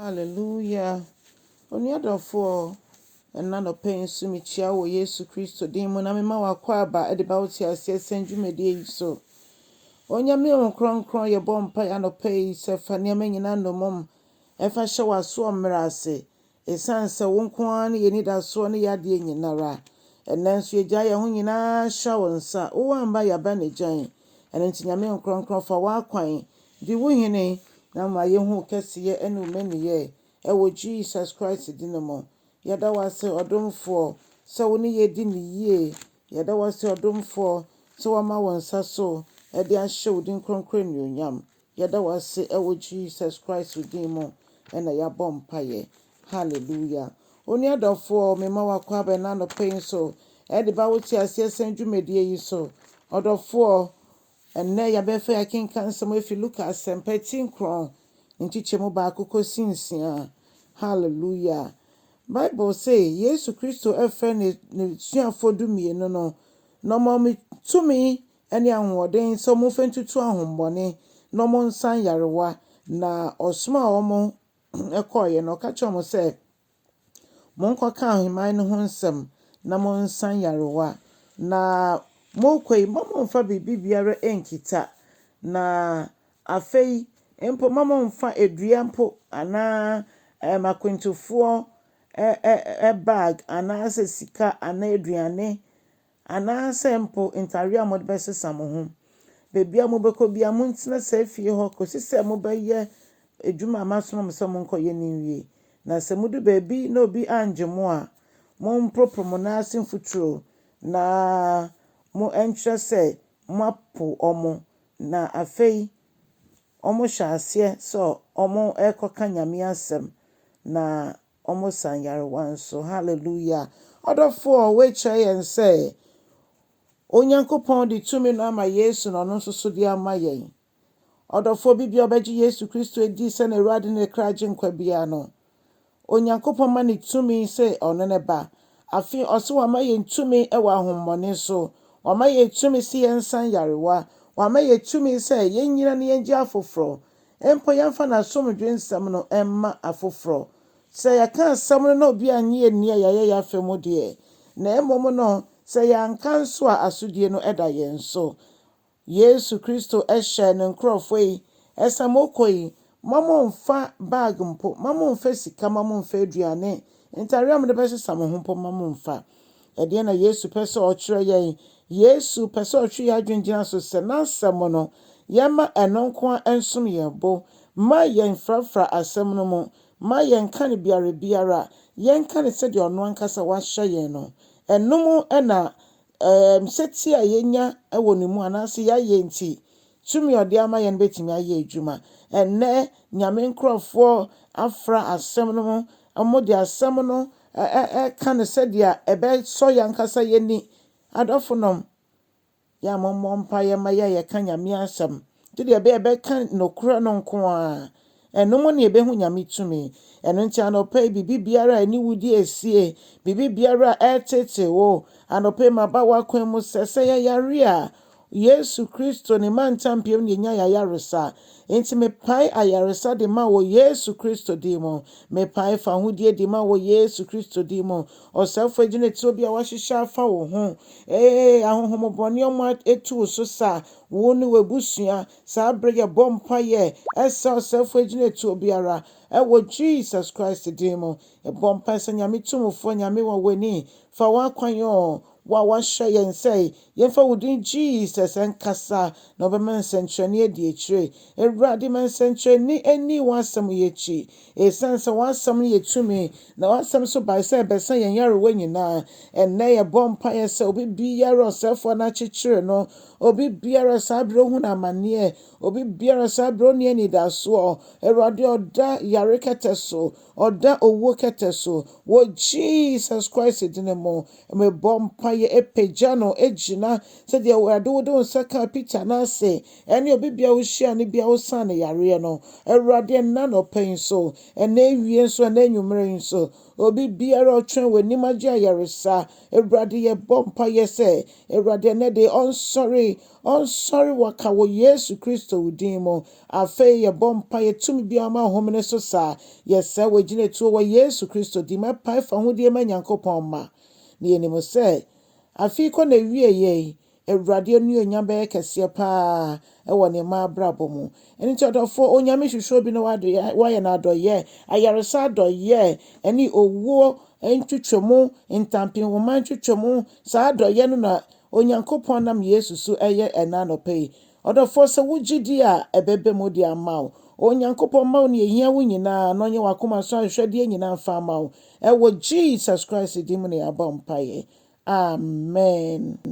Hallelujah. Onua dɔfoɔ, ɛna anɔpa yi nso mekyia wɔ Yesu Kristo din mu na mema w'akwaaba de ba wo te aseɛ sɛn dwumadie yi so. Onyame Honhom Kronkron, yɛbɔ mpaeɛ anɔpa yi sɛ fa nneɛma nyinaa nnommum ɛfa hyɛ w'asoɔ mmerɛ ase. Ɛsiane sɛ wo nko ara ne yɛn anidasoɔ ne yɛn adeɛ nyinara. Ɛnnɛ nso yɛgyaa yɛn ho nyinaa hyɛ wo nsa. Wowɔ amba yɛaba ne gyan. Ɛno nti Nyame Honhom Kronkron fa w'akwan di wo hene na ma yɛhu wo kɛseyɛ ne wo mmaniyɛ ɛwɔ Jesus Christ din mu. Yɛda wo ase ɔdomfoɔ sɛ wo ne yɛn di ne yie. Yɛda wo ase ɔdomfoɔ sɛ woama wo nsa so ɛde ahyɛ wo din kronkron anuonyam. Yɛda wo ase ɛwɔ Jesus Christ din mu ɛna yɛabɔ mpaeɛ. Hallelujah. Onua dɔfoɔ, mema w'akwaaba ɛna anɔpa yi nso ɛde ba wo te aseɛ sɛn dwumadie yi so. Ɔdɔfoɔ, ɛnnɛ yɛabɛfa yɛakenka nsɛm afi Luka asɛmpa ti 9 nkyekyɛmu 1 kɔsi 6. Hallelujah. Bible say Yesu Kristo ɛfrɛ ne suafoɔ 12 no na ɔma wɔn tumi ne ahoɔden sɛ wɔmfa ntutu ahombɔne na wɔn nsan yarewa, na ɔsoma wɔn ɛkɔɔeɛ no, ɔka kyerɛ wɔn sɛ monkɔka ahemman no ho nsɛm na monsan yarewa, na mokɔ yi, mma momfa biribi biara nkita, na afei mpo mma momfa edua mpo anaa akwantufoɔ bag anaasɛ sika anaa aduane anaasɛ mpo ntaare a mode bɛsesa mo ho. Baabi a mobɛkɔ biara, montena saa fie hɔ kɔsi sɛ mobɛyɛ adwuma a masoma mo sɛ monkɔyɛ no nwie. Na sɛ modu baabi na obi angye mo a, momporoporo mo nan ase mfuturo na mo nkyerɛ sɛ moapo ɔmo. Na afei ɔmo hyɛ aseɛ sɛ ɔmo ɛrekɔka Nyame asɛm na ɔmo san yarewa nso. Hallelujah. Ɔdɔfoɔ, woakyerɛ yɛn sɛ Onyankopɔn de tumi no ama Yesu na ɔno nso so de ama yɛn. Ɔdɔfoɔ bi bia ɔbɛgye Yesu Kristo adi sɛ ne Awurade ne kra gye nkwa biara no, Onyankopɔn ma ne tumi sɛ ɔno ne ba. Afei ɔsɛ wama yɛn tumi wɔ ahommɔne so. Wama yɛn tumi sɛ yɛnsan yarewa. Wama yɛn tumi sɛ yɛnnyina ne yɛngye afoforɔ. Mpo yɛmfa n'asomdwe nsɛm no mma afoforɔ. Sɛ yɛka asɛm no na obi annye anni a, yɛayɛ yɛn afa mu deɛ. Na mmom no, sɛ yɛanka nso a, asodie no da yɛn so. Yesu Kristo hyɛ ne nkurɔfoɔ yi, ɛsɛ mokɔ yi, mma momfa bag mpo, mma momfa sika, mma momfa aduane, ntaare a mode bɛsesa mo ho mpo, mma momfa. Ɛdeɛn na Yesu pɛ sɛ ɔkyerɛ yɛn? Yesu pɛ sɛ ɔtwe yɛn adwene gyina so sɛ n'asɛm no, yɛmma ɛno nko ara nsom yɛn bo. Mma yɛmfrafra asɛm no mu. Mma yɛnka no biara biara. Yɛnka no sɛdeɛ ɔno ankasa wahyɛ yɛn no. Ɛno mu na sɛtie a yɛnya wɔ ne mu anaasɛ yɛayɛ nti, tumi a ɔde ama yɛn no bɛtumi ayɛ adwuma. Ɛnnɛ, Nyame nkurɔfoɔ afra asɛm no mu. Wɔde asɛm no ɛka no sɛdeɛ ɛbɛsɔ yɛn ankasa yɛn ani. Adɔfonom, yɛ a mommɔ mpaeɛ ma yɛ a yɛka Nyame asɛm. Sɛdeɛ ɛbɛyɛ yɛbɛka nokorɛ no nko ara. Ɛno mu na yɛbɛhu Nyame tumi. Ɛno nti anɔpa yi, biribi biara a ɛne wo di esie, biribi biara a ɛretete wo, anɔpa yi maba w'akwan mu sɛ yɛyare a, Yesu Kristo ne mantampiam ne yɛnya yɛayaresa. Nti mepae ayaresa de ma wɔ Yesu Kristo din mu. Mepae fahodie de ma wɔ Yesu Kristo din mu. Ɔsɛefo agyinatuo bi a wahyehyɛ afa wo ho. Ee, ahohommɔne ɔmo etu wo so sa, wo ne w'abusua. Saa bere yɛbɔ mpaeɛ ɛsɛ ɔsɛefo agyinatuo biara ɛwɔ Jesus Christ din mu. Yɛbɔ mpaeɛ sɛ Nyame tumfoɔ, Nyame wɔ w'ani. Fa w'akwan o, wo a wahyɛ yɛn sɛ yɛmfa wo din Jesus nkasa na ɔbɛma nsɛnkyerɛnne adi akyire. Awurade, ma nsɛnkyerɛnne ani w'asɛm yi akyi. Ɛsiane sɛ w'asɛm no yɛ tumi na w'asɛm nso bae sɛ ɛbɛsa yɛn yarewa nyinaa. Ɛnnɛ yɛbɔ mpaeɛ sɛ obi biara ɔsɛefoɔ no akyekyere no, obi biara saa bere ohunu amanneɛ, obi biara saa bere onni anidasoɔ, Awurade ɔda yare kɛtɛ so, ɔda owuo kɛtɛ so, wɔ Jesus Christ din mu, mebɔ mpaeɛ. mpaeɛ pagya no gyina sɛdeɛ Awurade wode wo nsa kaa Peter n'ase ɛne obi bia wohyia no bia wosan no yareɛ no. Awurade, ɛnna anɔpa yi nso, ɛnna awie nso, ɛnna anwummerɛ yi nso, obi biara a ɔtwɛn w'anim agye ayaresa, Awurade, yɛbɔ mpaeɛ sɛ Awurade ɛnɛ de ɔnsɔre, ɔnsɔre waka wɔ Yesu Kristo wo din mu. Afei yɛbɔ mpaeɛ, tumi biara ma ahomene so saa yɛsɛ wɔgyina tuo wɔ Yesu Kristo din mu. Ɛpae fa hodie ma Nyankopɔn ma na yɛnim sɛ afei kɔ na wie yɛ Awurade anuonyam bɛyɛ kɛseɛ paa ɛwɔ ne mma abrabɔ mu. Ɛno nti ɔdɔfoɔ, Onyame hwehwɛ obi na wayɛ no adɔyɛ, ayaresa adɔyɛ ɛne owuo ntwitwamu, ntampehoma ntwitwamu. Saa adɔyɛ no na Onyankopɔn nam Yesu so ɛyɛ ɛna anɔpa yi. Ɔdɔfoɔ, sɛ wogye di a, ɛbɛbɛ mu de ama wo. Onyankopɔn ma wo ne ehia wo nyinaa na ɔnyɛ w'akoma so ahwehwɛdeɛ nyinaa mfa ama wo. Ɛwɔ Jesus Christ din mu na yɛabɔ mpaeɛ, amen.